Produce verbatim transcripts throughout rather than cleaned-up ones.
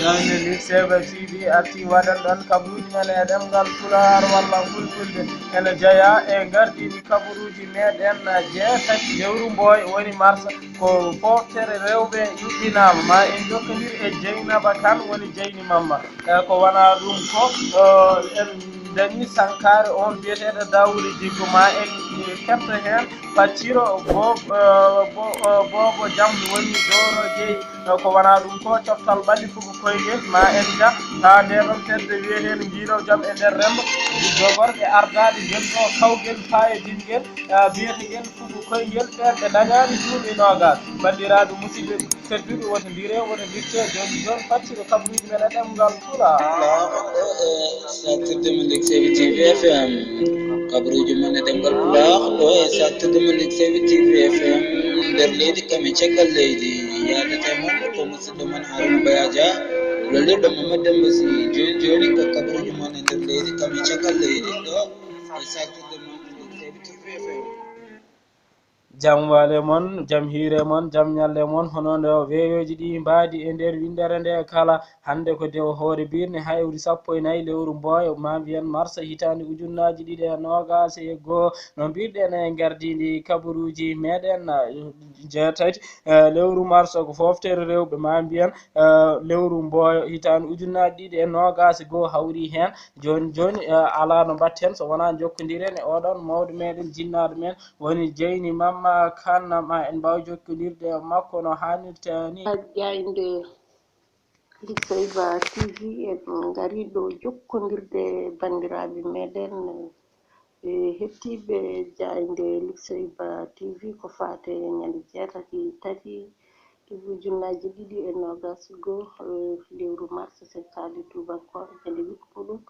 Jaaynde Liksebe T V arti waɗan ɗon kabaruuji men e ɗemngal Pulaar walla Fulfulde. Ene jeyaa e ngardiiɗi kabaruuji meɗen jeetati lewru Mbooy woni mars. Ko fooftere rewɓe yuɓɓinaama. Ma en njokkondir e Jeynaba Kan woni Jeyni Mamma. E ko wonaa ɗum ko, eh, en dañi sankaare on biyeteeɗo Daawuda Jiggo. Ma en ketta heen Facciro Bo-, eh, Bo-, eh, Boobo Jam woni Dooro Jeyi. Eh, ko wonaa ɗum ko coftal ɓalli fuɗo koyngel. Ma en njah haa nder ɗon fedde wiyeteende Njiilaw Jam e nder Remmba. Jogorɗe ardaaɗe ngel ɗo kawgel paayodingel, eh, biyetengel fuɗo koyngel ɓerɗe dañaani duuɓi noogas. Banndiraaɓe musidɓe tedduɓe, woto ndire, woto dirte, jooni jooni Facciro kabaruuji men e ɗemngal Pulaar. Ɗo e sattirde mo Liksebe T V F M. Kabaruuji men e ɗemngal Pulaar, ɗo e sattirde mo Liksebe T V F M, nder leydi kam e caggal leydi. Yaadata e mon ko musidɗo mon Haruna Bayaja. Lollirɗo Mamadou Demba Sy. Jooni jooni ko kabaruuji mon e nder leydi kam e caggal leydi. Ɗo e sattirde mo Liksebe T V F M. Jam waale mon, jam hiire mon, jam ñalle mon, hono no weeyoji ɗi mbaadi e nder winndere nde kala. Hannde ko dewo hoore birne hayri sappo e nayi lewru Mbooyo, ma mbiyen marsa hitaande ujunnaaji ɗiɗi e noogaas e goo. No mbirɗen e ngardiindi kabaruuji meɗen, eh, jeetati, eh, lewru marsa ko fooftere rewɓe, ma mbiyen, eh, lewru Mbooyo hitaande ujunnaaji ɗiɗi e noogaas e goo hawri heen. Jooni jooni, eh, alaa no mbatten so wonaa njokkondiren e oɗon mawɗo meɗen, jinnaaɗo men, woni Jeyni Mamma Kan. Ma en mbaaw jokkondirde e makko no haanirta ni. Jaaynde Likseyba T V, en ngarii ɗo jokkondirde e banndiraaɓe meɗen, e heɗtiiɓe jaaynde Likseyba T V, ko faate ñande jeetati tati ujunnaaji ɗiɗi e noogaas e goo, eh, lewru mars, sen kaali tuubankooɓe, ñande wikku muɗum.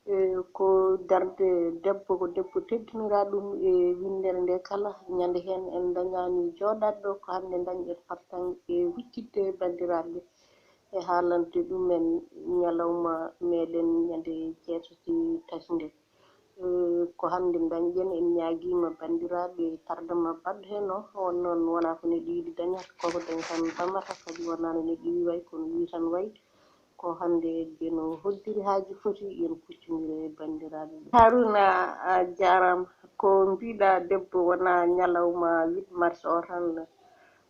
Eh, ko darnde debbo, ko debbo teddiniraaɗo ɗum e winndere nde kala. Ñande heen en ndañaani jooɗaade ɗo, ko hannde ndañɗen fartaŋŋe e huccitde banndiraaɓe e haalande ɗumen ñalawma meɗen ñande jeetati tati nde. Eh, ko hannde ndañɗen, en ñaagiima banndiraaɓe tardama baɗɗo heen o, on noon wonaa ko neɗɗo yiɗi dañata, koko dañi tan ɓamata, kadi wonaa no neɗɗo yiɗi way, kono wii tan way. Ko hannde ɓe no hoddiri haaji foti, yen kuccondire e banndiraaɓe ɓe. Haruna, a jaaraama. Ko mbiɗa debbo, wonaa ñalawma huit mars o tan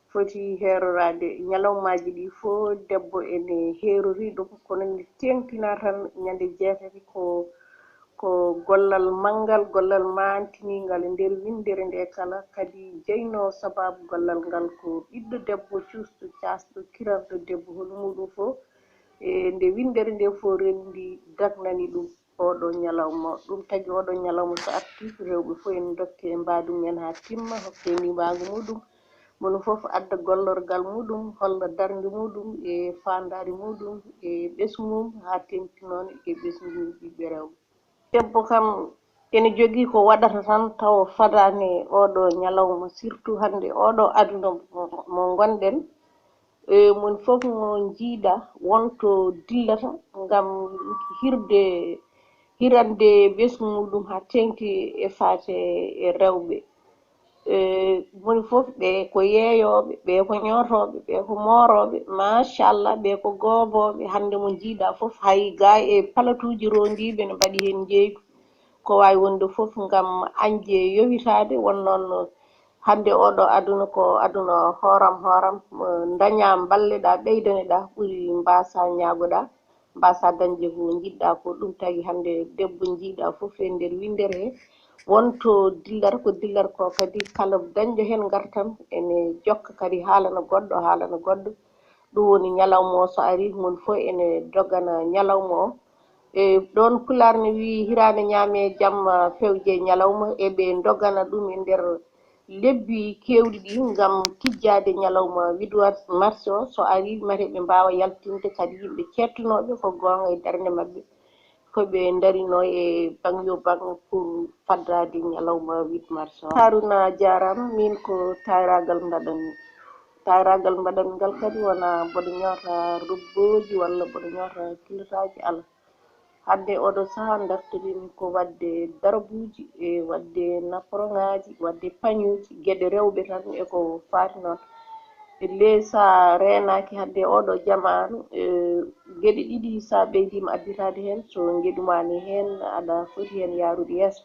foti heeroraade. Ñalawmaaji ɗi fof debbo ene heerori ɗum, kono nde teeŋtinaa tan ñande jeetati ko, ko gollal manngal, gollal maantiniingal e nder winndere nde kala. Kadi jeynoo sabaabu gollal ngal ko ɓiɗɗo debbo cuusɗo, caasɗo, kirarɗo debbo, hono muɗum fof. E nde winndere nde fof renndi dagnani ɗum oɗo ñalawma. Ɗum tagi oɗo ñalawma so arti, rewɓe fof en dokke e mbaadi mum en haa timma, hokke ndiwaagu muɗum. Mono fof adda gollorgal muɗum, holla darnde muɗum e faandaare muɗum e ɓesngu mum, haa teeŋti noon e ɓesngu ɓiɓɓe rewɓe. Debbo kam ene jogii ko waɗata tan tawa fadaani e oɗo ñalawma, surtout hannde oɗo aduna mo, mo ngonɗen. E, moni fof mo jiiɗa wonto dillata ngam hirde, hirande ɓesngu muɗum haa teeŋti e faate e rewɓe. E, moni fof ɓe ko yeeyooɓe, ɓe ko ñootooɓe, ɓe ko moorooɓe, machallah, ɓe ko goobooɓe. Hannde mo jiiɗa fof, hay gaa e palatuuji rondiiɓe ne mbaɗi heen njeeygu. Ko waawi wonde fof ngam añde e yowitaade, won noon hannde oɗo aduna ko aduna hooram hooram, eh, ndañaa mballeɗaa, ɓeydaneɗaa, ɓuri mbaasa ñaagoɗaa, mbaasa dañde ko njiɗɗaa ko. Ɗum tagi hannde debbo njiiɗaa fof e nder winndere he, wonto dillata ko dillata ko, kadi kala dañɗo heen ngartam ene jokka kadi haalana goɗɗo, haalana goɗɗo. Ɗum woni ñalawma o so arii, moni fof ene dogana ñalawma o. E ɗoon Pulaar ne wii hiraande ñaame jamma, fewje ñalawma, eɓe ndogana ɗum e nder lebbi keewɗi ɗi ngam tijjaade ñalawma huit mars o. So arii, mate ɓe mbaawa yaltinde kadi yimɓe ceettunooɓe ko goonga e darnde maɓɓe, ko ɓe ndarinoo e baŋ yo baŋ pour faddaade ñalawma huit mars o. Haruna, jaaraama. Miin ko tayraagal mbaɗanmi. Tayraagal mbaɗanmi ngal kadi wonaa mboɗo ñoota robbooji walla mboɗo ñoota kilotaaji, alaa. Hannde oɗo sahaa ndartoɗen ko waɗde darabuuji e waɗde naporoŋaaji, waɗde pañuuji, geɗe rewɓe tan e ko faati noon. Ley so a reenaaki hannde oɗo jamaanu, geɗe ɗiɗi so a ɓeydiima additaade heen, so ngeɗu maa ne heen, aɗa foti heen yaarude yeeso.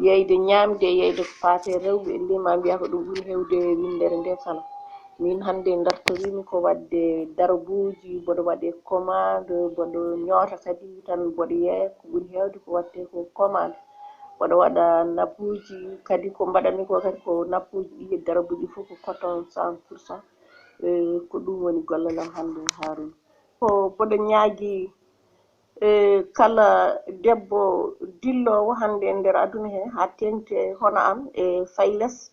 Yeyde ñaamde e yeyde ko faati e rewɓe, ley ma mbiya ko ɗum ɓuri heewde winndere nde kala. Miin hannde ndartoriimi ko waɗde darabuuji, mboɗo waɗe commande, mboɗo ñoota kadi tan mboɗo yeeya, ko ɓuri heewde ko waɗte ko commande. Mboɗo waɗa nappuuji kadi, ko mbaɗanmi ko kadi ko nappuuji ɗi, darabuuji fof ko coton cent pour cent. Ko ɗum woni gollal am hannde, Haaruna. Ko mboɗo ñaagii e kala debbo dilloowo hannde e nder aduna he haa teeŋti hono am e fayles,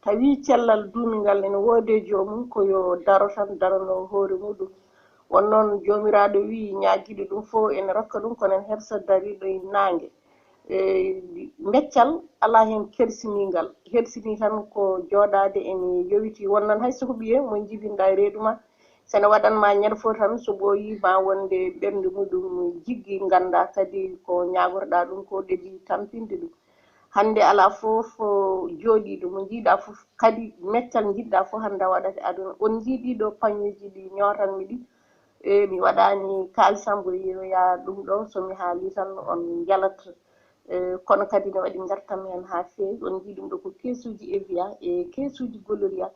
tawi cellal duumingal ene woodi e joomum, ko yo daro tan, darano hoore muɗum. Won noon Joomiraaɗo wii ñaagiiɗo ɗum fof ene rokka ɗum, kono ene hersa dariiɗo e naange. E beccal alaa heen kersiniingal, hersinii tan ko jooɗaade ene yowitii. Won noon hay so ko ɓiye mo njibinɗaa e reedu ma, so ene waɗan ma ñande fof tan, so ɓooyii ma wonde ɓernde muɗum jiggi, nganndaa kadi ko ñaagorɗaa ɗum ko ɗeɓi tampinde ɗum. Hannde alaa fof jooɗiiɗo mo njiiɗaa fof, kadi meccal njiɗɗaa fof hannde a waɗat e aduna. On njii ɗiɗo pañuuji ɗi ñootanmi ɗi, e mi waɗaani kaalisam mbo yeeyoyaa ɗum ɗo, so mi haalii tan on njalat. E kono kadi ne waɗi ngartam heen haa feewi. On njii ɗum ɗo ko keesuuji Eviya e keesuuji Gloria.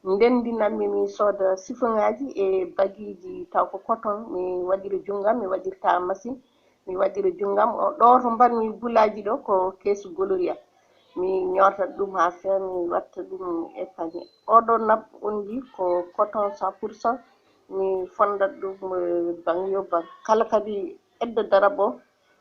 Ndendinanmi mi sooda sifoŋaaji e bagiiji taw ko coton, mi waɗira junngam, mi waɗirta machine, mi waɗira junngam. O, ɗo to mbaɗmi bulaaji ɗo ko keesu Gloria. Mi ñoota ɗum haa feewa, mi watta ɗum e pañe. Oɗo nab on njii ko coton cent pour cent, mi fonndat ɗum, eh, baŋ yo baŋ. Kala kadi edda darab o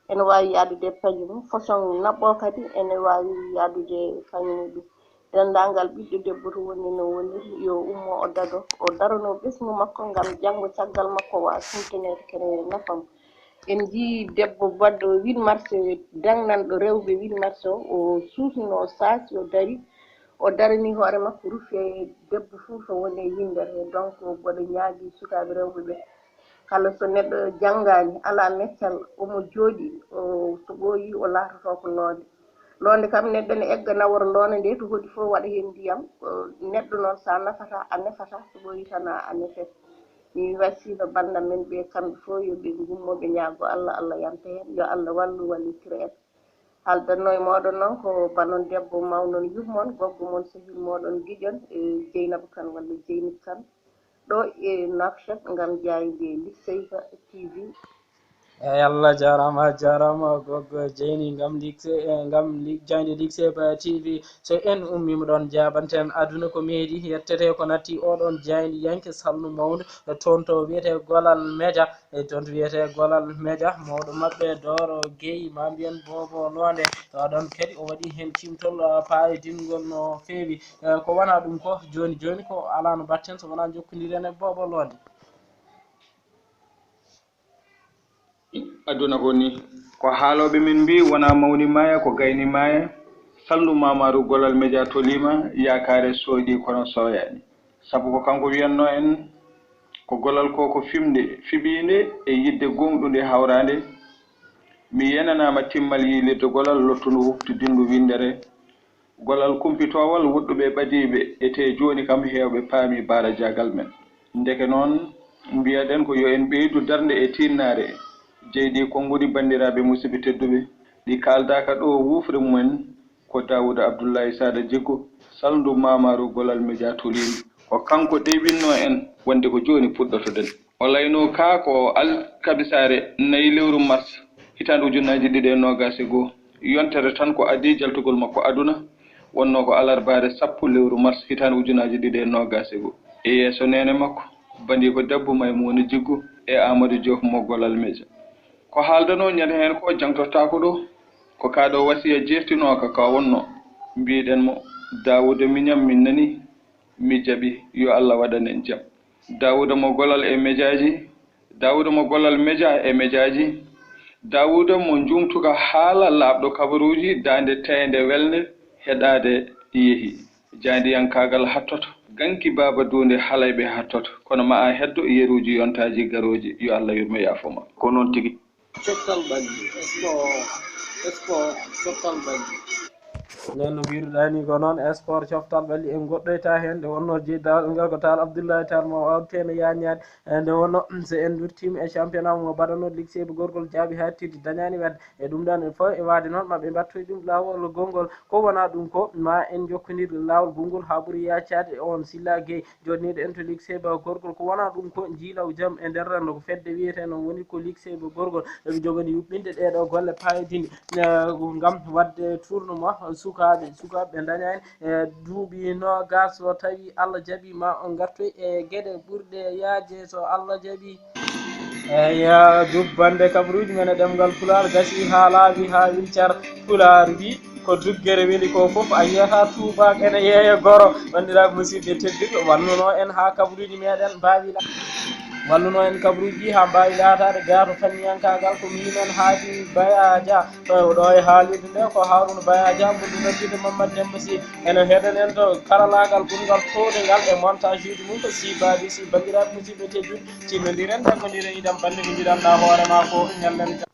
ene waawi yahdude e pañe mum, façon nab o kadi ene waawi yahdude e pañe muɗum. Denndaangal ɓiɗɗo debbo to woni no woniri, yo ummo o dado, o darano ɓesngu makko ngam janngo caggal makko waawa sumtaneede kene nafa mo. En njii debbo baɗɗo huit mars, daŋnanɗo rewɓe huit mars o, o suusno, o saasi, o dari, o darani hoore makko, rufi e debbo fof to woni e winndere. Donc, mboɗo ñaagii sukaaɓe rewɓe ɓe, kala so neɗɗo janngaani, alaa meccal, omo jooɗii, o, so ɓooyii, o laatoto ko loonde. Loonde kam, neɗɗo ne egga nawora loonde nde, to hoɗi fof waɗa heen ndiyam. Ko neɗɗo noon, so a nafataa, a nefataa, so ɓooyii tan a, a nefete. Mi wasiino banndam men ɓe, kamɓe fof yo ɓe ngummo, ɓe ñaago Allah, Allah yanta heen, yo Allah wallu, wallitira en. Haaldanno e mooɗon noon ko banon debbo mawnon yummon, goggo mon sehil mooɗon giƴon, e Jeynaba Kan walla Jeynib Kan, ɗo e Nouakchott ngam jaaynde Likseyba T V. Eey, Allah jaaraama, a jaaraama, goggo Jeyni, ngam Likse-, eh, ngam li-, jaaynde Likseyba T V. So en ummiima ɗoon, jaabanten aduna ko meeɗi, yettete ko natti oɗon jaayndiyanke salnu mawndu, toon to wiyetee Golal Media, e toon to wiyetee Golal Media, mawɗo maɓɓe Dooro Guèye, maa mbiyen Boobo Loonde, to ɗoon kadi o waɗi heen cimtol, ah, paayodingol no feewi. Eh, ko wonaa ɗum ko, jooni jooni ko alaa no mbaɗten so wonaa njokkondiren e Boobo Loonde. Aduna ko nii. Ko haalooɓe men mbii, wonaa mawni maaya, ko gayni maaya. Salndu Maamaaru Golal Media toliima, yaakaare sooƴii kono sooyaani. Sabu ko kanko wiyatnoo en, ko golal ko, ko fimde, fiɓiinde e yiɗde gooŋɗunde hawraande. Mi yenanaama timmal yiilirde golal lottundu huftidindu winndere. Golal kumpitoowal woɗɗuɓe ɓadiiɓe e tee jooni kam heewɓe paami barajaagal men. Ndeke noon, mbiyaɗen ko yo en ɓeydu darnde e tiinnaare. Jeyɗi konnguɗi banndiraaɓe musidɓe tedduɓe, ɗi kaaldaaka ɗo wuufre mumen ko Daawuda Abdullaahi Saada Jiggo, salndu Maamaaru Golal Media toliiɗo. Ko kanko ɗewinnoo en wonde ko jooni puɗɗotoɗen. O laynoo kaa ko alkabisaare nayi lewru mars hitaande ujunnaaji ɗiɗi e noogaas e goo. Yontere tan ko adii jaltugol makko aduna, wonnoo ko alarbaare sappo lewru mars hitaande ujunnaaji ɗiɗi e noogaas e goo. E yeeso neene makko, bandiiko debbo Maymuuna Jiggo e Aamadu Joof mo Golal Media. Ko haaldanoo ñande heen ko jaŋtortaako ɗo, ko kaa ɗo wasiya jeertinooka ka wonnoo. Mbiiɗen mo, Daawuda miñam min nanii, mi jaɓi, yo Allah waɗan en jam. Daawuda mo golal e mejaaji, Daawuda mo golal meja e mejaaji, Daawuda mo njuumtuka haala laaɓɗo kabaruuji, daande teeynde welnde heɗaade yehi. Jaayndiyankaagal hattoto, ganki baaba duunde halayɓe hattoto, kono ma a heddo yeruuji yontaaji garooji, yo Allah yurmo yaafo ma. Ko noon tigi. Coftal ɓalli, sport, sport, coftal ɓalli. Nden no mbiruɗaa ni ko noon, sport coftal ɓalli en goɗɗoyta heen. Nde wonnoo jeydaal ngal ko Taal Abdullahi Taal mo wawteno yañaade. E nde wonnoo so en ndurtiima e championnat mo mbaɗanoo Ligue C mo gorgol jaabi haaɗtirde dañaani waɗde. E ɗum ɗoon en fof e waade noon maɓe mbattoy ɗum laawol gonngol. Ko wonaa ɗum ko ma en njokkondir laawol gonngol haa ɓuri yaacaade on Silla Gueye. Jooɗniiɗo en to Ligue C mo gorgol, ko wonaa ɗum ko njiilaw jam e nder renndo, ko fedde wiyetee noon woni ko Ligue C mo gorgol. Eɓe njogani yuɓɓinde ɗee ɗoo golle paayodinɗe, eh, ngam waɗde tournoi sukaaɓe, sukaaɓe ɓe ndaña heen, eh, duuɓi noogaas. So tawii Allah jaɓii ma on ngartoy e geɗe ɓurɗe yaajde so Allah jaɓii. Eya, jubbannde kabaruuji men e ɗemngal Pulaar gasii haa laaɓi haa wilcar. Pulaar wi ko duggere weli ko fof a yiyata tuubaak ene yeeya goro. Banndiraaɓe musidɓe tedduɓe, wallunoo en haa kabaruuji meɗen mbaawi la-, wallunoo en kabaruuji ɗi haa mbaawi laataade gaato fanniyankaagal ko miin en Haadi Bayaja. Ɗo, ɗo e haalirde nde ko Haruna Bayaja mo noddirde Mamadou Demba Sy. Ene heɗen en to karalaagal gongal towde ngal e montage uji mum ko Sibaali Sy. Banndiraaɓe musidɓe tedduɓe, tinnondiren, daggondiren, iɗen bannde ko njiɗanɗaa hoore maa ko ñallen.